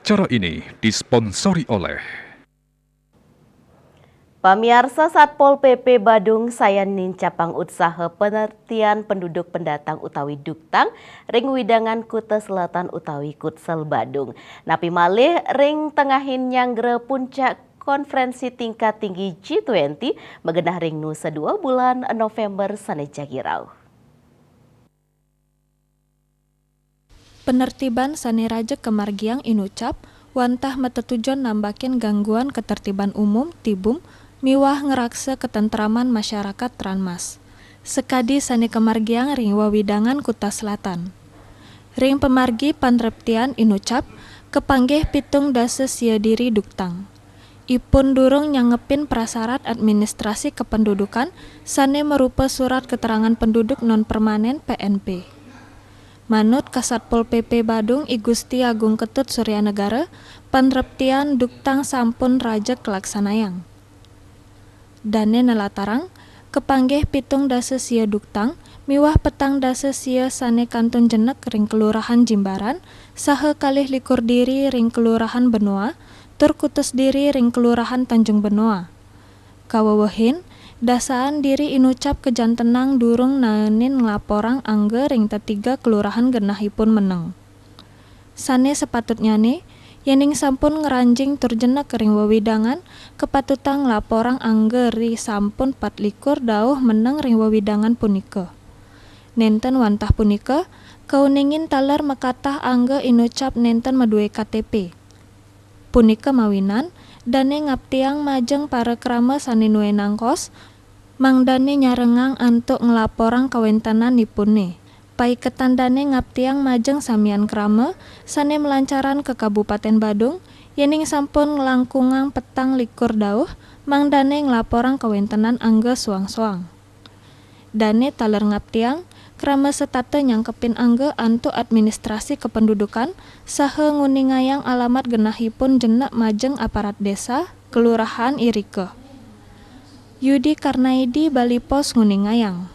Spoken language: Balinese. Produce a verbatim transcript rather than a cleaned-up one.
Acara ini disponsori oleh Pamiarsa, Satpol P P Badung sayan nincapang utsaha penertian penduduk pendatang utawi duktang ring wewidangan Kuta Selatan utawi Kutsel Badung. Napi malih ring tengahin nyanggra puncak konferensi tingkat tinggi G twenty magenah ring Nusa Dua bulan November sane jagi rauh. Penertiban sane raja kamargiang inucap wantah matetujon nambakin gangguan ketertiban umum, tibum, miwah ngraksa ketentraman masyarakat Tranmas. Sakadi sane kamargiang ring wewidangan Kuta Selatan. Ring pamargi panreptian inucap, kapanggih pitung dasa sia diri duktang. Ipun durung nyangepin prasarat administrasi kependudukan sane marupa surat keterangan penduduk non permanen, P N P. Manut Kasatpol P P Badung, I Gusti Agung Ketut Suryanegara, panreptian duktang sampun raja kalaksanayang. Dane nelatarang, kapanggih pitung dasa sia duktang miwah petang dasa sia sane kantun jenek ring Kelurahan Jimbaran, saha kalih likur diri ring Kelurahan Benoa, tur kutus diri ring Kelurahan Tanjung Benoa. Kawewehin, dasaan diri inucap kajantenang durung naenin nglaporang angga ring tetiga kelurahan genahipun meneng. Sane sapatutnyane, yening sampun ngranjing tur jenek ring wewidangan, kapatutang nglaporang angga ri sampun patlikur dauh meneng ring wewidangan punika. Nenten wantah punika, kauningin taler makatah angga inucap nenten madue K T P. Punika mawinan, dane ngaptiang majeng para krama sane nuenang kos, mangdane nyarengang antuk nglaporang kawentenanipune. Paiketan dane ngaptiang majeng samian krama sane malancaran ka Kabupaten Badung, yening sampun nglangkungang petang likur dauh, mangdane nglaporang kawentenan angga soang-soang. Dane taler ngaptiang krama setata nyangkepin angga antuk administrasi kependudukan saha nguningayang alamat genahipun jenek majeng aparat desa, kelurahan irika. Yudi Karnaidi, Bali Post, nguningayang.